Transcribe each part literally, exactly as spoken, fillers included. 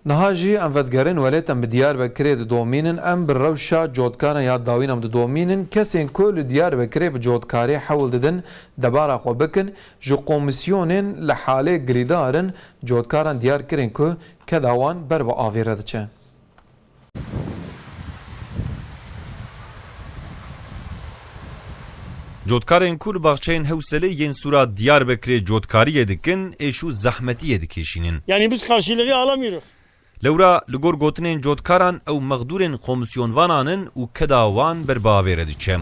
Niha jî em vedigerin welêt em bi Diyarbekirê didomînin, em bi rewşa cotkaran ya dawîn em didomînin, kesên ku li Diyarbekirê bi cotkarî hewl didin debara xwe bikin, ji komîsyonên li halê girîdar in, cotkaran diyar kirin ku keda wan ber bi avê re diçe. Cotkarên ku li baxçeyên Hewselê yên Sûra Diyarbekirê cotkariyê dikin, êş û zehmetiyê dikêşînin. Yani biz karşılığı alamıyoruz. Lewra li gor gotinên cotkaran ew mexdûrên komîsyonvanan in û keda wan ber bi avê re diçe.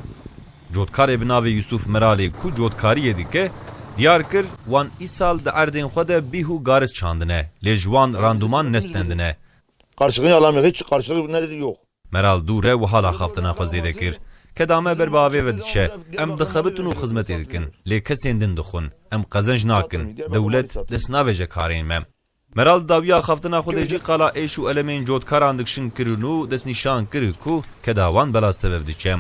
Cotkarê bi navê Yusuf Meralê ku cotkariyê dike, diyar kir, wan îsal di erdên xwe de bîh û garis çandine, lê ji wan randuman nestendine. Karşılığı alamıyor. Hiç karşılığı nedir yok. Meral dû re wiha laxaftina xwe zêde kir. Keda me ber bi avê ve diçe. Em dixebitin û xizmetê dikin. Lê kesên din dixwin. Em qezenc nakin. Dewlet dest navêje karên me. Meral di dawiya axaftina xwe de jî qala êş û elemên cotkaran dikişin kirin û destnîşan kir ku keda wan bela sebeb diçe.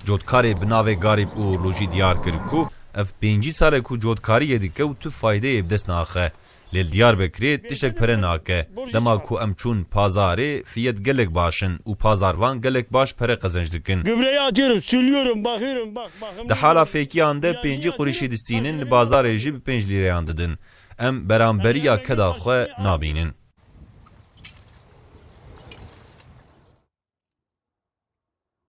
Cotkarê bi navê Garîb Uğurlu jî diyar kir ku ev pêncî sal e ku cotkariyê dike û tu faydeyê bi dest naxe. Lê li Diyarbekirê tiştek pere nake. Dema ku em çûn pazarê, fiyet gelek baş in û pazarvan gelek baş pere qezenc dikin. Gübreyi atıyorum, suluyorum, bakıyorum, bak, bakım. Di hala fêkiyan de pêncî qurîşî distînin, li bazarê jî bi pênc lîreyan didin. Em beramberiya keda xwe nabînin.